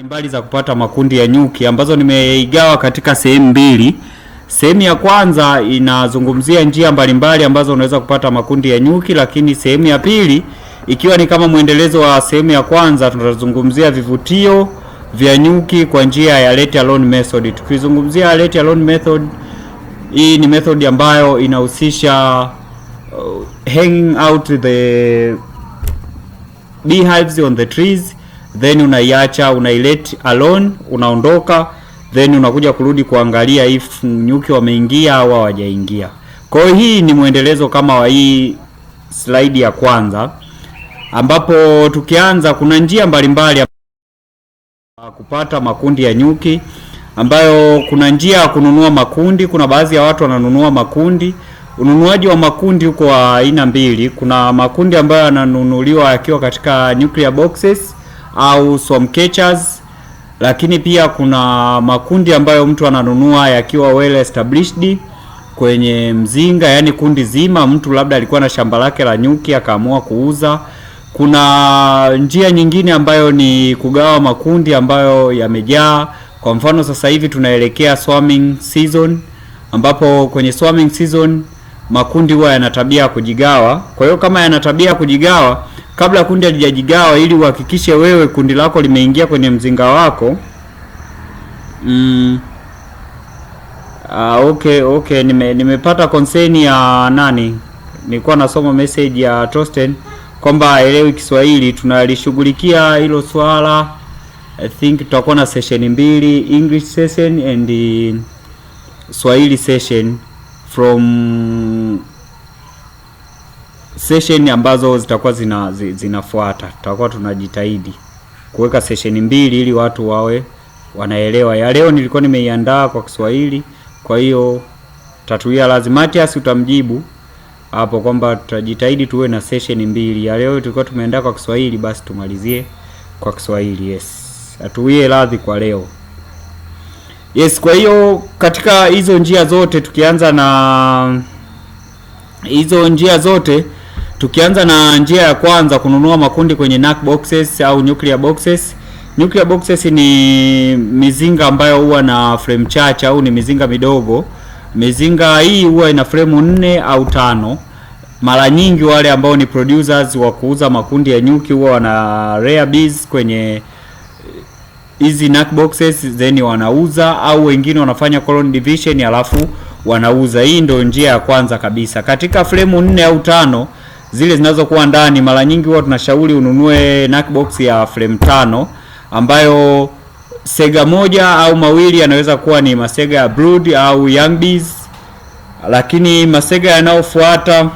Mbalimbali za kupata makundi ya nyuki ambazo nimeigawa katika sehemu mbili. Sehemu ya kwanza inazungumzia njia mbalimbali ambazo unaweza kupata makundi ya nyuki, lakini sehemu ya pili ikiwa ni kama mwendelezo wa sehemu ya kwanza, tunazungumzia vivutio vya nyuki kwa njia ya let alone method. Tukizungumzia let alone method, hii ni method ambayo inahusisha hanging out the beehives on the trees, then unaiacha, unailet alone, unaondoka, then unakuja kurudi kuangalia if nyuki wameingia au hawajaingia. Kwa hiyo hii ni mwendelezo kama wa hii slide ya kwanza, ambapo tukianza, kuna njia mbalimbali ya kupata makundi ya nyuki, ambayo kuna njia ya kununua makundi. Kuna baadhi ya watu wananunua makundi. Ununuaji wa makundi huko wa aina mbili. Kuna makundi ambayo yananunuliwa yakiwa katika nuclear boxes au swarm catchers, lakini pia kuna makundi ambayo mtu ananunua yakiwa well established kwenye mzinga, yani kundi zima. Mtu labda alikuwa na shamba lake la nyuki akaamua kuuza. Kuna njia nyingine ambayo ni kugawa makundi ambayo yamejaa. Kwa mfano, sasa hivi tunaelekea swarming season, ambapo kwenye swarming season makundi huwa yana tabia ya kujigawa. Kwa hiyo kama yana tabia ya kujigawa, kabla kundi halijajigawa, ili uhakikishe wewe kundi lako limeingia kwenye mzinga wako. Okay, nimepata concern ya nani? Nilikuwa nasoma message ya Trosten kwamba haelewi Kiswahili. Tunalishughulikia hilo swala. I think tutakuwa na session mbili, English session and Swahili session, from session ambazo zitakuwa zinafuata. Tutakuwa tunajitahidi kuweka session mbili ili watu wawe wanaelewa. Ya leo nilikuwa nimeiandaa kwa Kiswahili, kwa hiyo tatuia lazima Matias utamjibu hapo kwamba tutajitahidi tuwe na session mbili. Ya leo tulikuwa tumeandaa kwa Kiswahili, basi tumalizie kwa Kiswahili. Yes, atuwie radhi kwa leo. Yes, kwa hiyo katika hizo njia zote tukianza na hizo njia zote, tukianza na njia ya kwanza, kununua makundi kwenye nuc boxes au nuclear boxes. Nuclear boxes ni mizinga ambayo huwa na frame chache au ni mizinga midogo. Mizinga hii huwa ina frame nne au tano. Mara nyingi wale ambao ni producers wa kuuza makundi ya nyuki huwa wana rear bees kwenye hizi nuc boxes, then wanauza, au wengine wanafanya colony division alafu wanauza. Hii ndio njia ya kwanza kabisa. Katika fremu nne au tano zile zinazokuwa ndani, mara nyingi huwa tunashauri ununue nuc box ya frame tano, ambayo sega moja au mawili yanaweza kuwa ni masega ya brood au young bees, lakini masega yanayofuata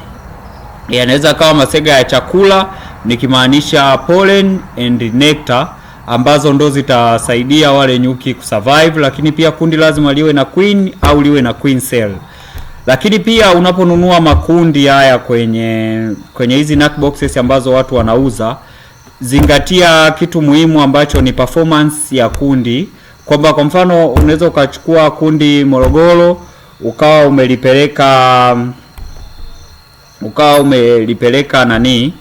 yanaweza kawa masega ya chakula, nikimaanisha pollen and nectar, ambazo ndo zitasaidia wale nyuki kusurvive. Lakini pia kundi lazima liwe na queen au liwe na queen cell. Lakini pia unaponunua makundi haya kwenye hizi nuc boxes ambazo watu wanauza, zingatia kitu muhimu ambacho ni performance ya kundi, kwamba kwa mfano unaweza ukachukua kundi Morogoro ukawa umelipeleka nani,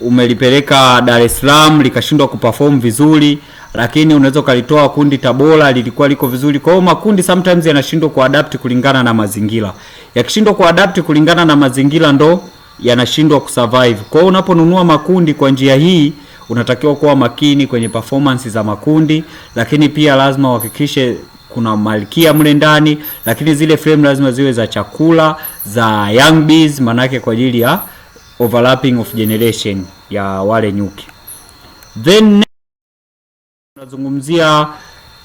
umelipeleka Dar es Salaam likashindwa kuperform vizuri, lakini unaweza ukalitoa kundi Tabora lilikuwa liko vizuri. Kwa hiyo makundi sometimes yanashindwa kuadapt kulingana na mazingira. Yakishindwa kuadapt kulingana na mazingira, ndo yanashindwa kusurvive. Kwa hiyo unaponunua makundi kwa njia hii, unatakiwa kuwa makini kwenye performance za makundi, lakini pia lazima uhakikishe kuna malkia mle ndani, lakini zile frame lazima ziwe za chakula za young bees, manake kwa ajili ya overlapping of generation ya wale nyuki. Then tunazungumzia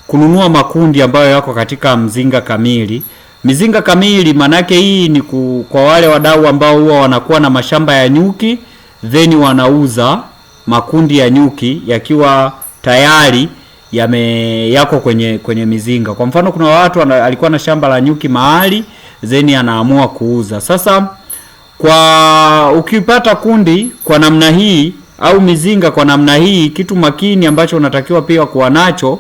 kununua makundi ambayo yako katika mzinga kamili. Mizinga kamili manake hii ni kwa wale wadau ambao huwa wanakuwa na mashamba ya nyuki, then wanauza makundi ya nyuki yakiwa tayari yako kwenye mizinga. Kwa mfano, kuna watu alikuwa na shamba la nyuki mahali, then anaamua kuuza. Sasa kwa ukipata kundi kwa namna hii au mizinga kwa namna hii, kitu makini ambacho unatakiwa pia kuwa nacho,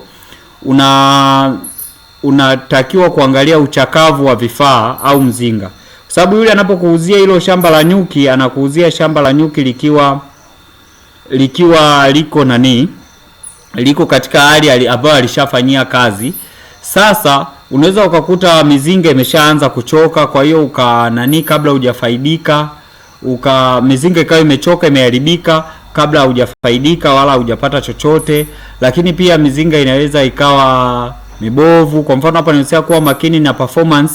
unatakiwa kuangalia uchakavu wa vifaa au mzinga, kwa sababu yule anapokuuzia hilo shamba la nyuki, anakuuzia shamba la nyuki likiwa liko nani, Liko katika hali ambayo alishafanyia kazi. Sasa unaweza ukakuta mizinga imeshaanza kuchoka, kwa hiyo uka nani, kabla hujafaidika, uka mizinga ikawa imechoka, imeharibika kabla hujafaidika wala hujapata chochote. Lakini pia mizinga inaweza ikawa mibovu. Kwa mfano hapa nimesema kuwa makini na performance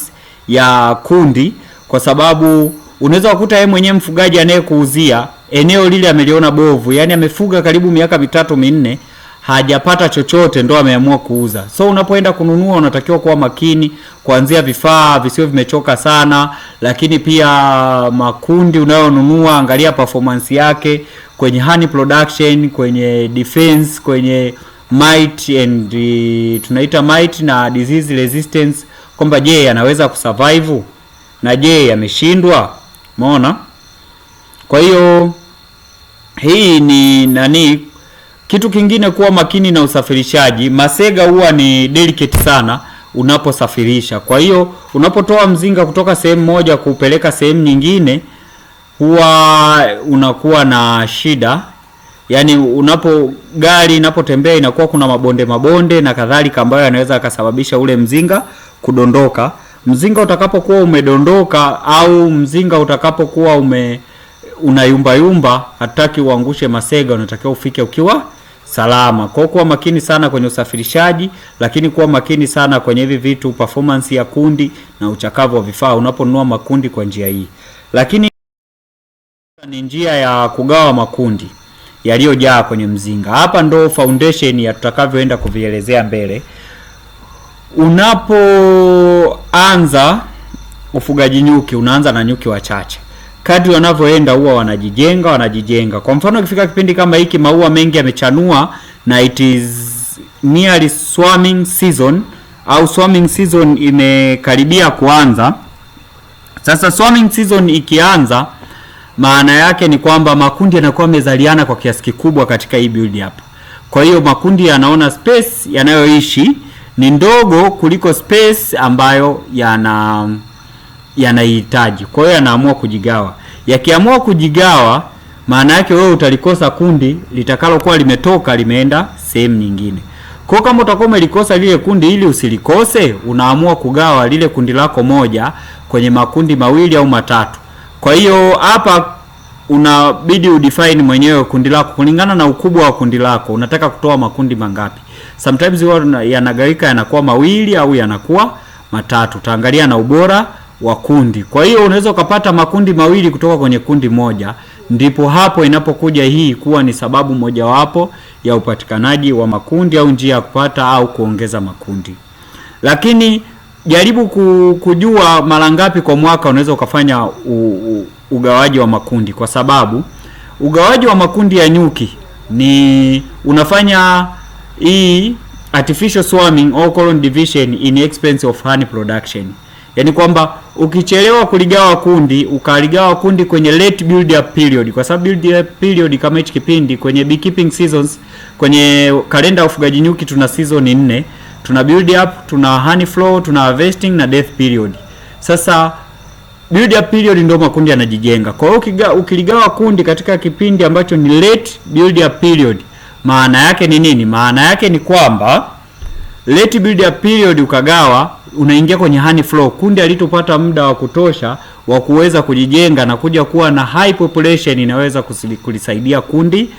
ya kundi, kwa sababu unaweza kukuta yeye mwenyewe mfugaji anayekuuzia eneo lile ameliona bovu, yani amefuga karibu miaka mitatu minne hajapata chochote, ndo ameamua kuuza. So unapoenda kununua unatakiwa kuwa makini, kuanzia vifaa visio vimechoka sana, lakini pia makundi unayonunua, angalia performance yake kwenye honey production, kwenye defense, kwenye mite and tunaita mite na disease resistance, kwamba je, yanaweza kusurvive na je yameshindwa. Umeona? Kwa hiyo hii ni nani. Kitu kingine, kuwa makini na usafirishaji. Masega huwa ni delicate sana unaposafirisha. Kwa hiyo unapotoa mzinga kutoka sehemu moja kuupeleka sehemu nyingine, huwa unakuwa na shida. Yaani unapo gari inapotembea inakuwa kuna mabonde mabonde na kadhalika, ambayo yanaweza akasababisha ule mzinga kudondoka. Mzinga utakapokuwa umedondoka au mzinga utakapokuwa unayumba yumba, hataki uangushe masega, unatakiwa ufike ukiwa salama. Kwa hiyo kuwa makini sana kwenye usafirishaji, lakini kuwa makini sana kwenye hivi vitu, performance ya kundi na uchakavu wa vifaa unaponunua makundi kwa njia hii. Lakini ni njia ya kugawa makundi yaliyojaa kwenye mzinga. Hapa ndo foundation ya tutakavyoenda kuvielezea mbele. Unapoanza ufugaji nyuki, unaanza na nyuki wachache. Kadri wanavyoenda huwa wanajijenga, wanajijenga. Kwa mfano ikifika kipindi kama hiki, maua mengi yamechanua na it is nearly swarming season au swarming season imekaribia kuanza. Sasa swarming season ikianza, maana yake ni kwamba makundi yanakuwa yamezaliana kwa kiasi kikubwa katika hii build up. Kwa hiyo makundi yanaona space yanayoishi ni ndogo kuliko space ambayo yanahitaji. Kwa hiyo yanaamua kujigawa. Yakiamua kujigawa, maana yake wewe utalikosa kundi litakalokuwa limetoka limeenda sehemu nyingine. Kwa kama utakuwa umelikosa lile kundi, ili usilikose, unaamua kugawa lile kundi lako moja kwenye makundi mawili au matatu. Kwa hiyo hapa unabidi udefine mwenyewe kundi lako kulingana na ukubwa wa kundi lako, unataka kutoa makundi mangapi. Sometimes huwa yanagawika yanakuwa mawili au yanakuwa matatu, utaangalia na ubora wa kundi. Kwa hiyo unaweza ukapata makundi mawili kutoka kwenye kundi moja. Ndipo hapo inapokuja hii kuwa ni sababu mojawapo ya upatikanaji wa makundi au njia ya kupata au kuongeza makundi. Lakini jaribu kujua mara ngapi kwa mwaka unaweza ukafanya ugawaji wa makundi, kwa sababu ugawaji wa makundi ya nyuki ni unafanya hii artificial swarming or colony division in expense of honey production. Yaani kwamba ukichelewa kuligawa kundi, ukaligawa kundi kwenye late build up period, kwa sababu build up period kama hichi kipindi kwenye beekeeping seasons, kwenye kalenda ya ufugaji nyuki tuna season nne, tuna build up, tuna honey flow, tuna harvesting na death period. Sasa build up period ndio makundi yanajijenga. Kwa hiyo ukiligawa kundi katika kipindi ambacho ni late build up period, maana yake ni nini? Maana yake ni kwamba late build up period ukagawa, unaingia kwenye honey flow. Kundi halitopata muda wa kutosha wa kuweza kujijenga na kuja kuwa na high population inaweza kulisaidia kundi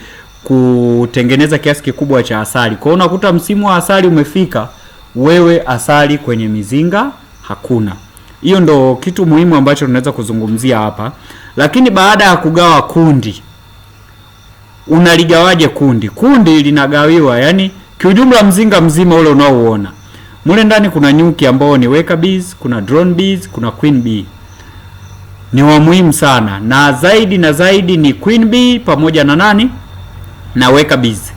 kutengeneza kiasi kikubwa cha asali. Kwa hiyo unakuta msimu wa asali umefika, wewe asali kwenye mizinga hakuna. Hiyo ndo kitu muhimu ambacho tunaweza kuzungumzia hapa. Lakini baada ya kugawa kundi, unaligawaje kundi? Kundi linagawiwa, yani kiujumla mzinga mzima ule unaouona mule ndani kuna nyuki ambao ni worker bees, kuna drone bees, kuna queen bee. Ni wa muhimu sana, na zaidi na zaidi ni queen bee pamoja na nani na worker bees.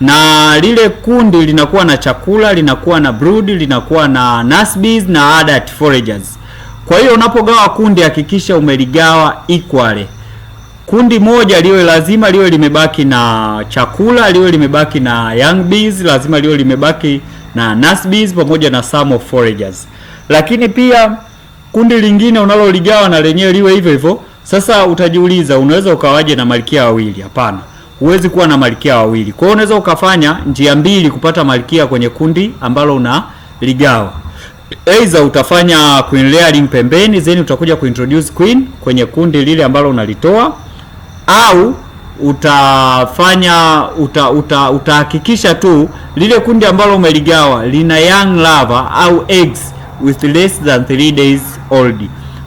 Na lile kundi linakuwa na chakula, linakuwa na brood, linakuwa na nurse bees na adult foragers. Kwa hiyo unapogawa kundi hakikisha umeligawa equally. Kundi moja liwe lazima liwe limebaki na chakula, liwe limebaki na young bees, lazima liwe limebaki na nurse bees pamoja na some of foragers. Lakini pia kundi lingine unaloligawa na lenyewe liwe hivyo hivyo. Sasa utajiuliza unaweza ukawaje na malkia wawili? Hapana, huwezi. Huwezi kuwa na malkia wawili. Kwa hiyo unaweza ukafanya njia mbili kupata malkia kwenye kundi ambalo unaligawa. Either utafanya queen rearing pembeni, then utakuja kuintroduce queen kwenye kundi lile ambalo unalitoa, au utafanya utahakikisha tu lile kundi ambalo umeligawa lina young larva au eggs with less than 3 days old.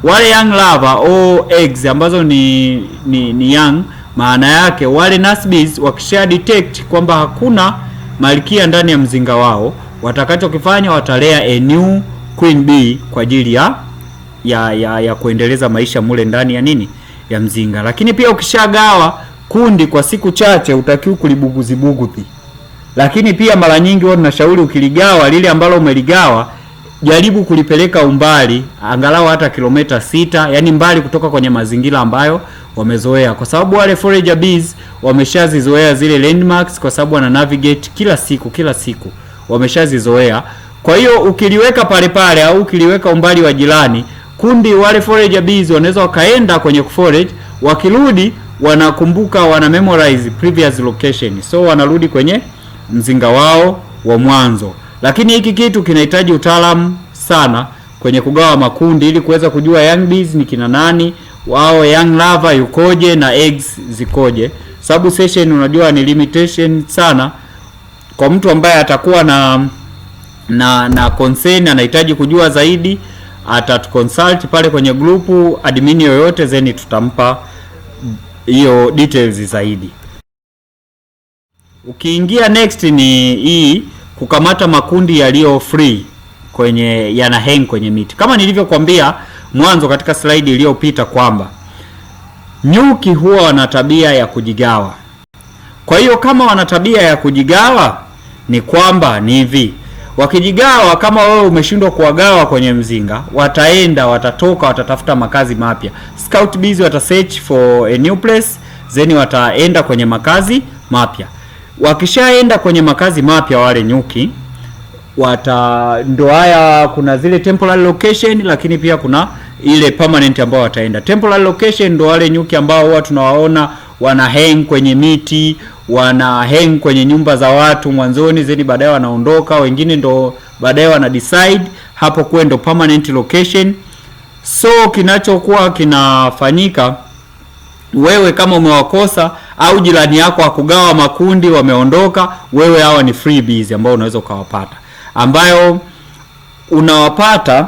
Wale young larva au eggs ambazo ni young, maana yake wale nurse bees wakisha detect kwamba hakuna malkia ndani ya mzinga wao, watakachokifanya watalea a new queen bee kwa ajili ya kuendeleza maisha mule ndani ya nini, ya mzinga. Lakini pia ukishagawa kundi kwa siku chache, utakiwa kulibuguzi. Lakini pia mara nyingi huwa tunashauri ukiligawa lile ambalo umeligawa, jaribu kulipeleka umbali angalau hata kilomita 6, yani mbali kutoka kwenye mazingira ambayo wamezoea, kwa sababu wale forager bees wameshazizoea zile landmarks, kwa sababu wana navigate kila siku kila siku, wameshazizoea. Kwa hiyo ukiliweka pale pale au ukiliweka umbali wa jirani, kundi wale forager bees wanaweza wakaenda kwenye forage, wakirudi wanakumbuka, wana memorize previous location, so wanarudi kwenye mzinga wao wa mwanzo. Lakini hiki kitu kinahitaji utaalamu sana kwenye kugawa makundi ili kuweza kujua young bees ni kina nani, wao young larva yukoje na eggs zikoje. Sababu session unajua ni limitation sana kwa mtu ambaye atakuwa na concern, anahitaji kujua zaidi, atatuconsult pale kwenye grupu admin yoyote, then tutampa hiyo details zaidi. Ukiingia next ni hii kukamata makundi yaliyo free kwenye yana hang kwenye miti, kama nilivyokuambia mwanzo katika slide iliyopita kwamba nyuki huwa wana tabia ya kujigawa. Kwa hiyo kama wana tabia ya kujigawa, ni kwamba ni hivi, wakijigawa, kama wewe umeshindwa kuwagawa kwenye mzinga, wataenda watatoka, watatafuta makazi mapya. Scout bees wata search for a new place, then wataenda kwenye makazi mapya. Wakishaenda kwenye makazi mapya wale nyuki wata ndo haya, kuna zile temporary location, lakini pia kuna ile permanent ambao wataenda. Temporary location ndo wale nyuki ambao huwa tunawaona wana hang kwenye miti, wana hang kwenye nyumba za watu mwanzoni, then baadaye wanaondoka. Wengine ndo baadaye wana decide hapo kuwe ndo permanent location. So kinachokuwa kinafanyika, wewe kama umewakosa au jirani yako hakugawa makundi, wameondoka, wewe hawa ni free bees ambao unaweza ukawapata, ambayo unawapata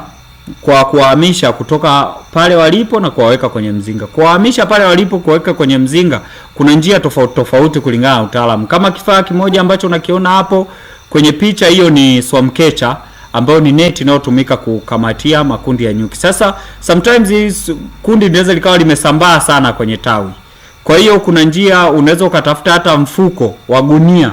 kwa kuwahamisha kutoka pale walipo na kuwaweka kwenye mzinga. Kuwahamisha pale walipo kuwaweka kwenye mzinga, kuna njia tofauti tofauti kulingana na utaalamu. Kama kifaa kimoja ambacho unakiona hapo kwenye picha, hiyo ni swarm catcher ambayo ni net inayotumika kukamatia makundi ya nyuki. Sasa sometimes hii kundi linaweza likawa limesambaa sana kwenye tawi. Kwa hiyo kuna njia unaweza ukatafuta hata mfuko wa gunia.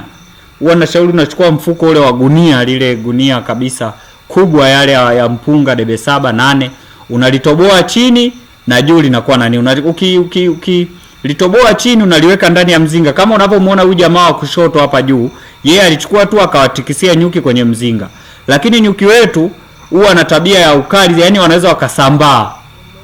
Huwa nashauri unachukua mfuko ule wa gunia, lile gunia kabisa kubwa yale ya mpunga debe 7 8, unalitoboa chini na juu linakuwa nani, uki, uki, uki litoboa chini unaliweka ndani ya mzinga, kama unavyomuona huyu jamaa wa kushoto hapa juu, yeye alichukua tu akawatikisia nyuki kwenye mzinga. Lakini nyuki wetu huwa na tabia ya ukali, yani wanaweza wakasambaa.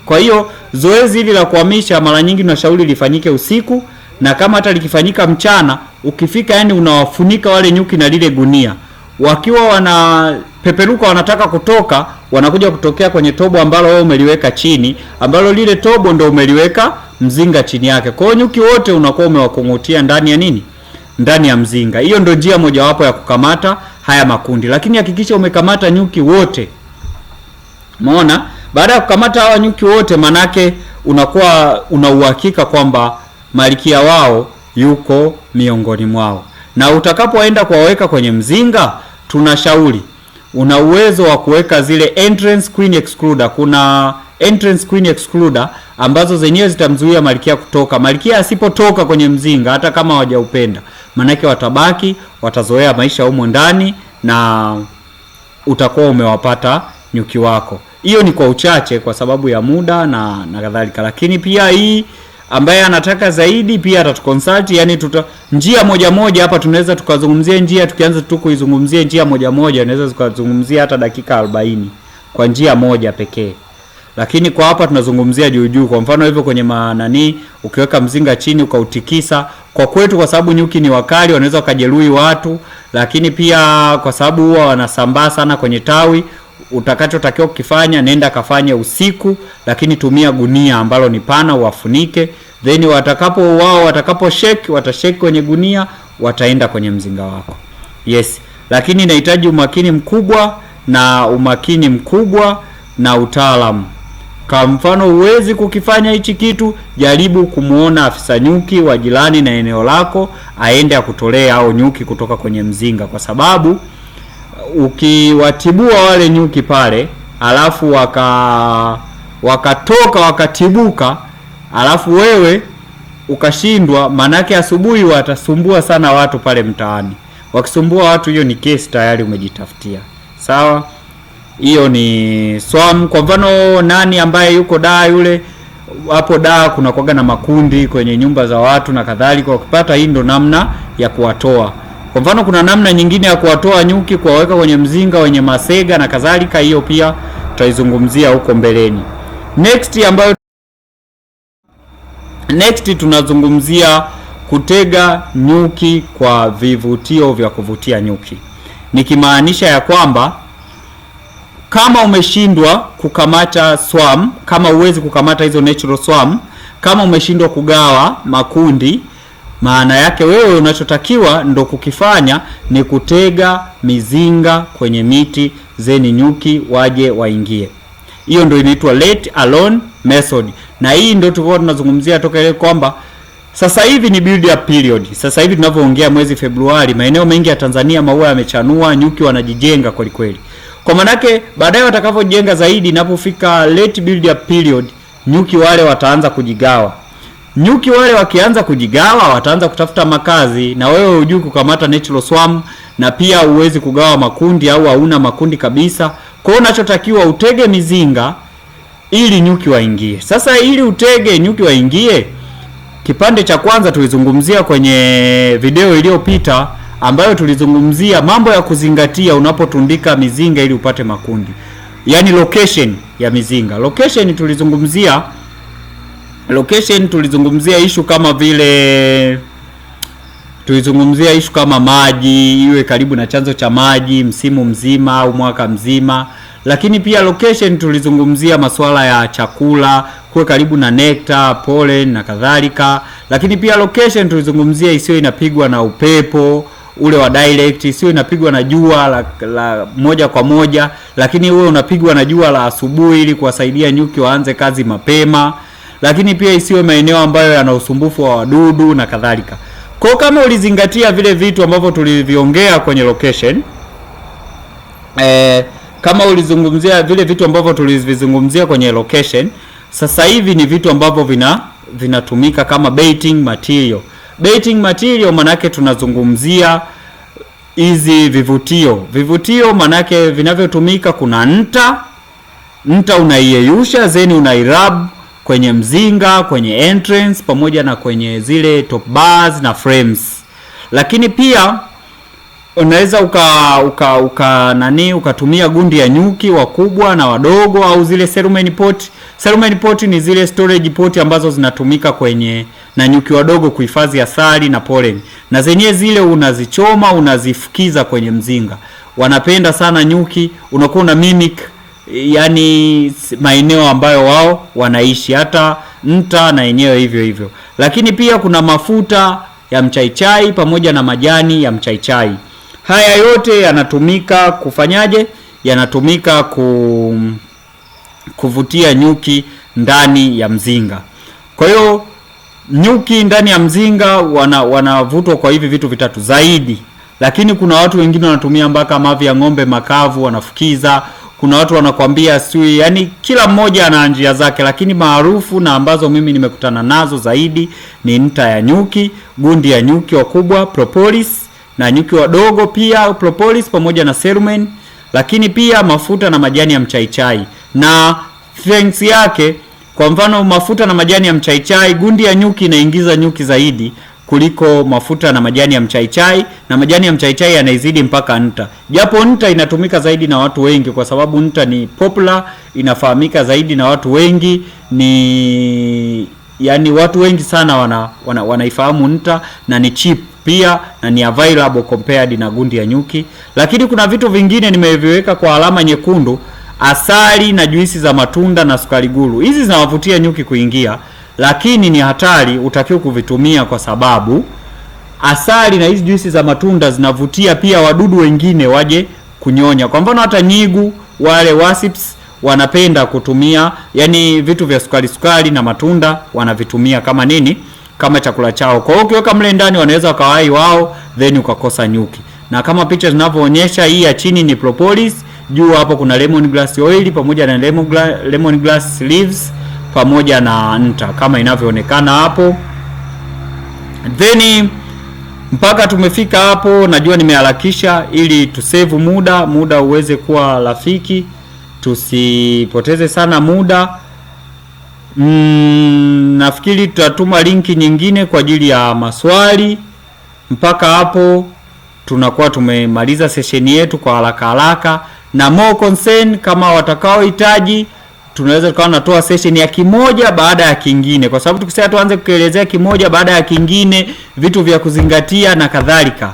Kwa hiyo zoezi hili la kuhamisha mara nyingi tunashauri lifanyike usiku, na kama hata likifanyika mchana, ukifika yani unawafunika wale nyuki na lile gunia, wakiwa wanapeperuka wanataka kutoka, wanakuja kutokea kwenye tobo ambalo wewe umeliweka chini, ambalo lile tobo ndo umeliweka mzinga chini yake. Kwa hiyo nyuki wote unakuwa umewakungutia ndani ya nini? Ndani ya mzinga. Hiyo ndio njia mojawapo ya kukamata haya makundi, lakini hakikisha umekamata nyuki wote. Umeona? Baada ya kukamata hawa nyuki wote, manake unakuwa una uhakika kwamba malkia wao yuko miongoni mwao, na utakapoenda kuwaweka kwenye mzinga, tunashauri una uwezo wa kuweka zile entrance queen excluder. Kuna entrance queen excluder ambazo zenyewe zitamzuia malkia kutoka. Malkia asipotoka kwenye mzinga, hata kama hawajaupenda, manake watabaki, watazoea maisha humo ndani na utakuwa umewapata nyuki wako. Hiyo ni kwa uchache kwa sababu ya muda na kadhalika, lakini pia hii ambaye anataka zaidi pia atatuconsult. Yani tuta njia moja moja hapa tunaweza tukazungumzia njia, tukianza tu kuizungumzia njia moja moja unaweza tukazungumzia hata dakika 40 kwa njia moja pekee, lakini kwa hapa tunazungumzia juu juu. Kwa mfano hivyo kwenye manani, ukiweka mzinga chini ukautikisa, Kwa kwetu, kwa sababu nyuki ni wakali, wanaweza wakajeruhi watu, lakini pia kwa sababu huwa wanasambaa sana kwenye tawi, utakachotakiwa kukifanya, nenda kafanye usiku, lakini tumia gunia ambalo ni pana uwafunike, then watakapo wao watakapo shake, watashake kwenye gunia, wataenda kwenye mzinga wako. Yes, lakini inahitaji umakini mkubwa na umakini mkubwa na utaalamu. Kwa mfano, huwezi kukifanya hichi kitu, jaribu kumuona afisa nyuki wa jirani na eneo lako, aende akutolea hao nyuki kutoka kwenye mzinga, kwa sababu ukiwatibua wale nyuki pale, alafu wakatoka wakatibuka, alafu wewe ukashindwa, manake asubuhi watasumbua sana watu pale mtaani. Wakisumbua watu, hiyo ni kesi tayari umejitafutia. Sawa, hiyo ni swarm. Kwa mfano, nani ambaye yuko daa yule hapo daa, kuna kuwaga na makundi kwenye nyumba za watu na kadhalika. Wakipata, hii ndo namna ya kuwatoa. Kwa mfano, kuna namna nyingine ya kuwatoa nyuki, kuwaweka kwenye mzinga wenye masega na kadhalika. Hiyo pia tutaizungumzia huko mbeleni. Next tunazungumzia kutega nyuki kwa vivutio vya kuvutia nyuki, nikimaanisha ya kwamba kama umeshindwa kukamata swarm, kama huwezi kukamata hizo natural swarm, kama umeshindwa kugawa makundi, maana yake wewe unachotakiwa ndo kukifanya ni kutega mizinga kwenye miti then nyuki waje waingie. Hiyo ndo inaitwa let alone method, na hii ndo tulikuwa tunazungumzia toka ile kwamba sasa hivi ni build up period. Sasa hivi tunavyoongea mwezi Februari, maeneo mengi ya Tanzania maua yamechanua, nyuki wanajijenga kweli kweli. Kwa manake baadaye watakavyojenga zaidi, inapofika late build up period, nyuki wale wataanza kujigawa. Nyuki wale wakianza kujigawa, wataanza kutafuta makazi, na wewe hujui kukamata natural swarm, na pia huwezi kugawa makundi au hauna makundi kabisa. Kwa hiyo unachotakiwa utege mizinga ili nyuki waingie. Sasa ili utege nyuki waingie, kipande cha kwanza tulizungumzia kwenye video iliyopita, ambayo tulizungumzia mambo ya kuzingatia unapotundika mizinga ili upate makundi, yaani location ya mizinga. Location tulizungumzia issue kama vile tulizungumzia issue kama maji, iwe karibu na chanzo cha maji msimu mzima au mwaka mzima. Lakini pia location tulizungumzia masuala ya chakula, kuwe karibu na nectar, pollen na kadhalika. Lakini pia location tulizungumzia isiyo inapigwa na upepo ule wa direct, isiyo inapigwa na jua la moja kwa moja, lakini uwe unapigwa na jua la asubuhi ili kuwasaidia nyuki waanze kazi mapema. Lakini pia isiwe maeneo ambayo yana usumbufu wa wadudu na kadhalika. Kwa kama ulizingatia vile vitu ambavyo tuliviongea kwenye location, kama ulizungumzia vile vitu ambavyo tulivizungumzia kwenye location, sasa hivi ni vitu ambavyo vinatumika kama baiting material. Baiting material manake tunazungumzia hizi vivutio. Vivutio manake vinavyotumika, kuna nta, nta unaiyeyusha then unairub kwenye mzinga, kwenye entrance pamoja na kwenye zile top bars na frames. Lakini pia unaweza uka nani ukatumia gundi ya nyuki wakubwa na wadogo au zile cerumen pot. Cerumen pot ni zile storage pot ambazo zinatumika kwenye na nyuki wadogo kuhifadhi asali na pollen, na zenyewe zile unazichoma, unazifukiza kwenye mzinga. Wanapenda sana nyuki, unakuwa una mimic yani maeneo ambayo wao wanaishi, hata nta na yenyewe hivyo hivyo. Lakini pia kuna mafuta ya mchaichai pamoja na majani ya mchaichai. Haya yote yanatumika kufanyaje? Yanatumika kuvutia nyuki ndani ya mzinga. Kwa hiyo nyuki ndani ya mzinga wanavutwa kwa hivi vitu vitatu zaidi, lakini kuna watu wengine wanatumia mpaka mavi ya ng'ombe makavu wanafukiza. Kuna watu wanakwambia sijui, yani kila mmoja ana njia zake, lakini maarufu na ambazo mimi nimekutana nazo zaidi ni nta ya nyuki, gundi ya nyuki wakubwa propolis, na nyuki wadogo pia propolis pamoja na cerumen, lakini pia mafuta na majani ya mchaichai na thanks yake. Kwa mfano mafuta na majani ya mchaichai, gundi ya nyuki inaingiza nyuki zaidi kuliko mafuta na majani ya mchaichai, na majani ya mchaichai yanaizidi mpaka nta, japo nta inatumika zaidi na watu wengi kwa sababu nta ni popular, inafahamika zaidi na watu wengi, ni Yani watu wengi sana wanaifahamu nta na ni cheap pia na ni available compared na gundi ya nyuki. Lakini kuna vitu vingine nimeviweka kwa alama nyekundu, asali na juisi za matunda na sukari guru. Hizi zinawavutia nyuki kuingia, lakini ni hatari, utakiwa kuvitumia kwa sababu asali na hizi juisi za matunda zinavutia pia wadudu wengine waje kunyonya. Kwa mfano hata nyigu wale wasps wanapenda kutumia, yani vitu vya sukari sukari na matunda wanavitumia kama nini? Kama chakula chao. Kwa hiyo ukiweka mle ndani wanaweza wakawai wao, then ukakosa nyuki. Na kama picha zinavyoonyesha, hii ya chini ni propolis, juu hapo kuna lemon grass oil pamoja na lemon grass leaves pamoja na nta kama inavyoonekana hapo. Then mpaka tumefika hapo, najua nimeharakisha ili tusave muda, muda uweze kuwa rafiki, tusipoteze sana muda. Nafikiri tutatuma linki nyingine kwa ajili ya maswali. Mpaka hapo tunakuwa tumemaliza session yetu kwa haraka haraka, na more concern, kama watakaohitaji tunaweza tukawa natoa session ya kimoja baada ya kingine, kwa sababu tukisema tuanze kuelezea kimoja baada ya kingine, vitu vya kuzingatia na kadhalika,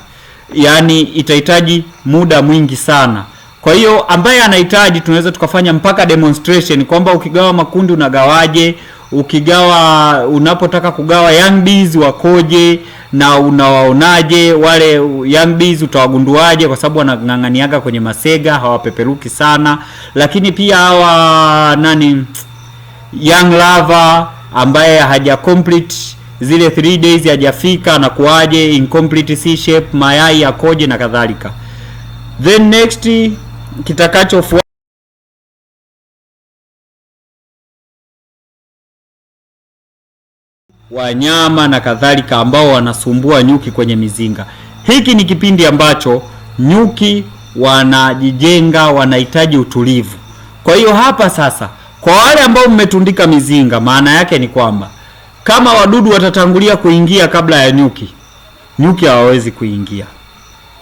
yani itahitaji muda mwingi sana. Kwa hiyo ambaye anahitaji tunaweza tukafanya mpaka demonstration kwamba ukigawa makundi unagawaje, ukigawa unapotaka kugawa young bees wakoje na unawaonaje wale young bees, utawagunduaje? Kwa sababu wanang'ang'aniaga kwenye masega, hawapeperuki sana. Lakini pia hawa nani young larva ambaye haja complete zile 3 days hajafika na kuaje, incomplete C shape, mayai yakoje na kadhalika. Then next kitakachofuata wanyama na kadhalika ambao wanasumbua nyuki kwenye mizinga. Hiki ni kipindi ambacho nyuki wanajijenga, wanahitaji utulivu. Kwa hiyo hapa sasa, kwa wale ambao mmetundika mizinga, maana yake ni kwamba kama wadudu watatangulia kuingia kabla ya nyuki, nyuki hawawezi kuingia.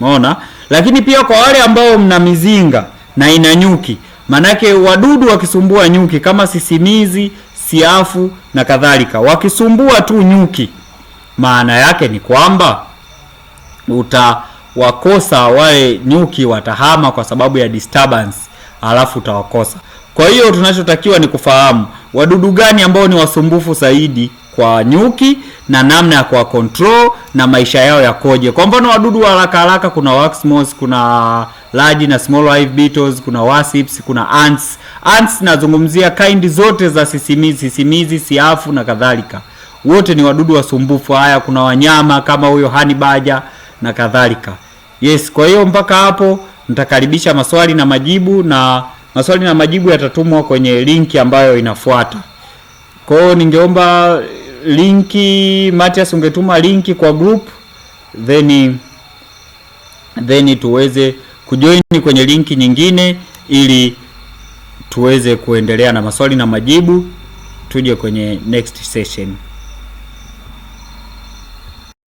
Umeona? Lakini pia kwa wale ambao mna mizinga na ina nyuki, maanake wadudu wakisumbua nyuki kama sisimizi, siafu na kadhalika, wakisumbua tu nyuki, maana yake ni kwamba utawakosa wale nyuki, watahama kwa sababu ya disturbance, alafu utawakosa. Kwa hiyo tunachotakiwa ni kufahamu wadudu gani ambao ni wasumbufu zaidi kwa nyuki na namna ya kuwa control na maisha yao yakoje. Kwa mfano wadudu wa haraka haraka, kuna wax moth, kuna large na small hive beetles, kuna wasps, kuna ants. Ants nazungumzia kind zote za sisimizi, sisimizi, siafu na kadhalika, wote ni wadudu wasumbufu. Haya, kuna wanyama kama huyo honey badger na kadhalika. Yes, kwa hiyo mpaka hapo nitakaribisha maswali na majibu, na maswali na majibu yatatumwa kwenye linki ambayo inafuata. Kwa hiyo ningeomba linki, Matias, ungetuma linki kwa group then tuweze kujoin kwenye linki nyingine ili tuweze kuendelea na maswali na majibu, tuje kwenye next session.